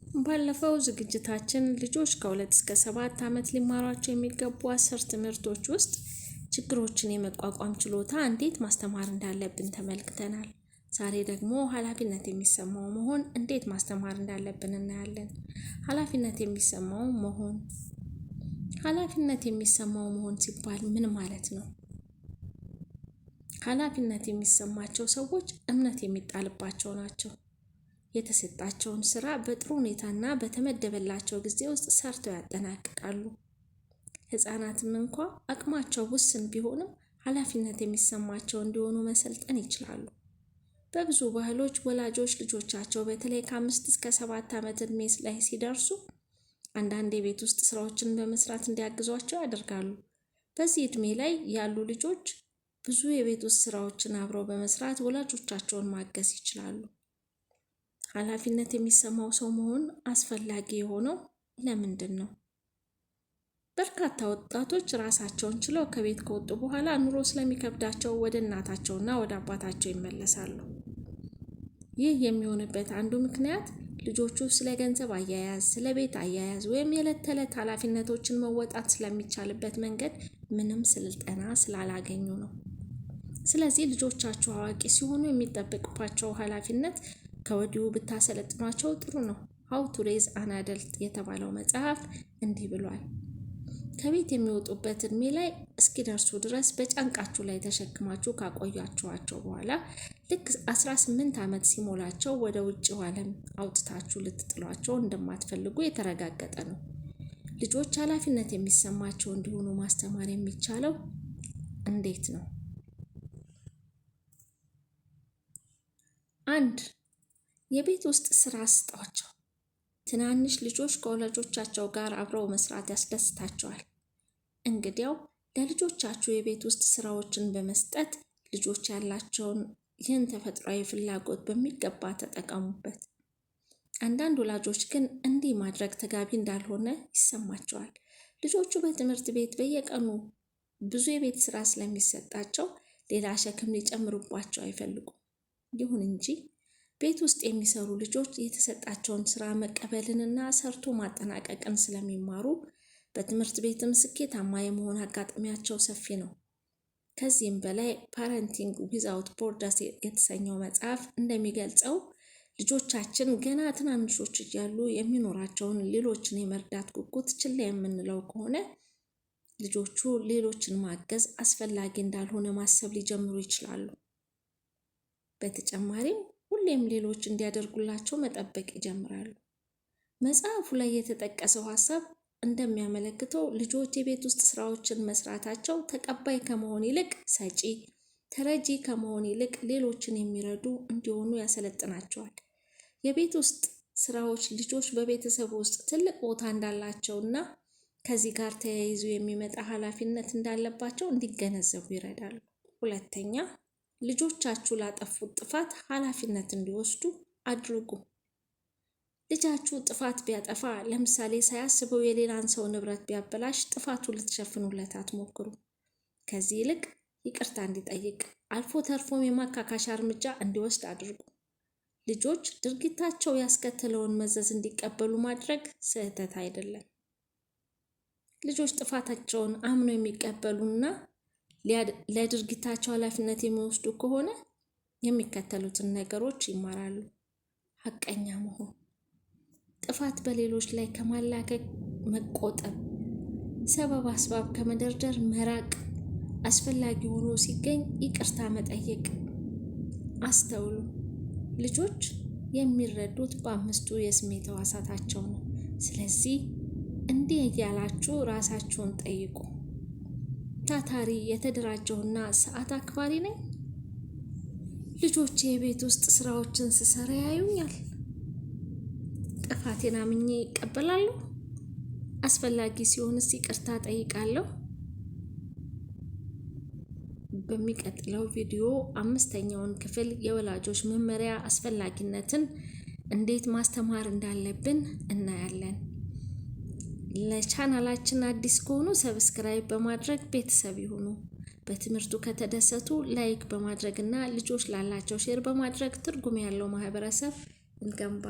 ባለፈው ዝግጅታችን ልጆች ከ2 እስከ 7 ዓመት ሊማሯቸው የሚገቡ 10 ትምህርቶች ውስጥ ችግሮችን የመቋቋም ችሎታ እንዴት ማስተማር እንዳለብን ተመልክተናል። ዛሬ ደግሞ ኃላፊነት የሚሰማው መሆን እንዴት ማስተማር እንዳለብን እናያለን። ኃላፊነት የሚሰማው መሆን። ኃላፊነት የሚሰማው መሆን ሲባል ምን ማለት ነው? ኃላፊነት የሚሰማቸው ሰዎች እምነት የሚጣልባቸው ናቸው። የተሰጣቸውን ስራ በጥሩ ሁኔታና በተመደበላቸው ጊዜ ውስጥ ሰርተው ያጠናቅቃሉ። ህጻናትም እንኳ አቅማቸው ውስን ቢሆንም ኃላፊነት የሚሰማቸው እንዲሆኑ መሰልጠን ይችላሉ። በብዙ ባህሎች ወላጆች ልጆቻቸው በተለይ ከ5 እስከ 7 ዓመት ዕድሜ ላይ ሲደርሱ አንዳንድ የቤት ውስጥ ስራዎችን በመስራት እንዲያግዟቸው ያደርጋሉ። በዚህ ዕድሜ ላይ ያሉ ልጆች ብዙ የቤት ውስጥ ስራዎችን አብረው በመስራት ወላጆቻቸውን ማገዝ ይችላሉ። ኃላፊነት የሚሰማው ሰው መሆን አስፈላጊ የሆነው ለምንድን ነው? በርካታ ወጣቶች ራሳቸውን ችለው ከቤት ከወጡ በኋላ ኑሮ ስለሚከብዳቸው ወደ እናታቸውና ወደ አባታቸው ይመለሳሉ። ይህ የሚሆንበት አንዱ ምክንያት ልጆቹ ስለ ገንዘብ አያያዝ፣ ስለ ቤት አያያዝ ወይም የዕለት ተዕለት ኃላፊነቶችን መወጣት ስለሚቻልበት መንገድ ምንም ስልጠና ስላላገኙ ነው። ስለዚህ ልጆቻችሁ አዋቂ ሲሆኑ የሚጠበቅባቸው ኃላፊነት ከወዲሁ ብታሰለጥኗቸው ጥሩ ነው። How to Raise an Adult የተባለው መጽሐፍ እንዲህ ብሏል። ከቤት የሚወጡበት እድሜ ላይ እስኪደርሱ ድረስ በጫንቃችሁ ላይ ተሸክማችሁ ካቆያችኋቸው በኋላ ልክ 18 ዓመት ሲሞላቸው ወደ ውጭው ዓለም አውጥታችሁ ልትጥሏቸው እንደማትፈልጉ የተረጋገጠ ነው። ልጆች ኃላፊነት የሚሰማቸው እንዲሆኑ ማስተማር የሚቻለው እንዴት ነው? አንድ፣ የቤት ውስጥ ስራ ስጧቸው። ትናንሽ ልጆች ከወላጆቻቸው ጋር አብረው መስራት ያስደስታቸዋል። እንግዲያው ለልጆቻችሁ የቤት ውስጥ ስራዎችን በመስጠት ልጆች ያላቸውን ይህን ተፈጥሯዊ ፍላጎት በሚገባ ተጠቀሙበት። አንዳንድ ወላጆች ግን እንዲህ ማድረግ ተገቢ እንዳልሆነ ይሰማቸዋል። ልጆቹ በትምህርት ቤት በየቀኑ ብዙ የቤት ስራ ስለሚሰጣቸው ሌላ ሸክም ሊጨምሩባቸው አይፈልጉም። ይሁን እንጂ ቤት ውስጥ የሚሰሩ ልጆች የተሰጣቸውን ስራ መቀበልንና ሰርቶ ማጠናቀቅን ስለሚማሩ በትምህርት ቤትም ስኬታማ የመሆን አጋጣሚያቸው ሰፊ ነው። ከዚህም በላይ Parenting Without Borders የተሰኘው መጽሐፍ እንደሚገልጸው ልጆቻችን ገና ትናንሾች እያሉ የሚኖራቸውን ሌሎችን የመርዳት ጉጉት ችላ የምንለው ከሆነ ልጆቹ ሌሎችን ማገዝ አስፈላጊ እንዳልሆነ ማሰብ ሊጀምሩ ይችላሉ። በተጨማሪም ሁሌም ሌሎች እንዲያደርጉላቸው መጠበቅ ይጀምራሉ። መጽሐፉ ላይ የተጠቀሰው ሀሳብ እንደሚያመለክተው ልጆች የቤት ውስጥ ስራዎችን መስራታቸው ተቀባይ ከመሆን ይልቅ ሰጪ፣ ተረጂ ከመሆን ይልቅ ሌሎችን የሚረዱ እንዲሆኑ ያሰለጥናቸዋል። የቤት ውስጥ ስራዎች ልጆች በቤተሰብ ውስጥ ትልቅ ቦታ እንዳላቸውና ከዚህ ጋር ተያይዞ የሚመጣ ኃላፊነት እንዳለባቸው እንዲገነዘቡ ይረዳሉ። ሁለተኛ፣ ልጆቻችሁ ላጠፉት ጥፋት ኃላፊነት እንዲወስዱ አድርጉ። ልጃችሁ ጥፋት ቢያጠፋ፣ ለምሳሌ ሳያስበው የሌላን ሰው ንብረት ቢያበላሽ ጥፋቱን ልትሸፍኑለት አትሞክሩ። ከዚህ ይልቅ ይቅርታ እንዲጠይቅ አልፎ ተርፎም የማካካሻ እርምጃ እንዲወስድ አድርጉ። ልጆች ድርጊታቸው ያስከተለውን መዘዝ እንዲቀበሉ ማድረግ ስህተት አይደለም። ልጆች ጥፋታቸውን አምነው የሚቀበሉና ለድርጊታቸው ኃላፊነት የሚወስዱ ከሆነ የሚከተሉትን ነገሮች ይማራሉ። ሀቀኛ መሆን፣ ጥፋት በሌሎች ላይ ከማላከክ መቆጠብ፣ ሰበብ አስባብ ከመደርደር መራቅ፣ አስፈላጊ ሆኖ ሲገኝ ይቅርታ መጠየቅ። አስተውሉ፣ ልጆች የሚረዱት በአምስቱ የስሜት ሕዋሳታቸው ነው። ስለዚህ እንዲህ እያላችሁ ራሳችሁን ጠይቁ። ታታሪ፣ የተደራጀውና ሰዓት አክባሪ ነኝ? ልጆቼ የቤት ውስጥ ስራዎችን ስሰራ ያዩኛል? ጥፋቴን አምኜ እቀበላለሁ? አስፈላጊ ሲሆንስ ይቅርታ እጠይቃለሁ? በሚቀጥለው ቪዲዮ አምስተኛውን ክፍል የወላጆች መመሪያ አስፈላጊነትን እንዴት ማስተማር እንዳለብን እናያለን። ለቻናላችን አዲስ ከሆኑ subscribe በማድረግ ቤተሰብ ይሁኑ። በትምህርቱ ከተደሰቱ like በማድረግ እና ልጆች ላላቸው share በማድረግ ትርጉም ያለው ማህበረሰብ እንገንባ።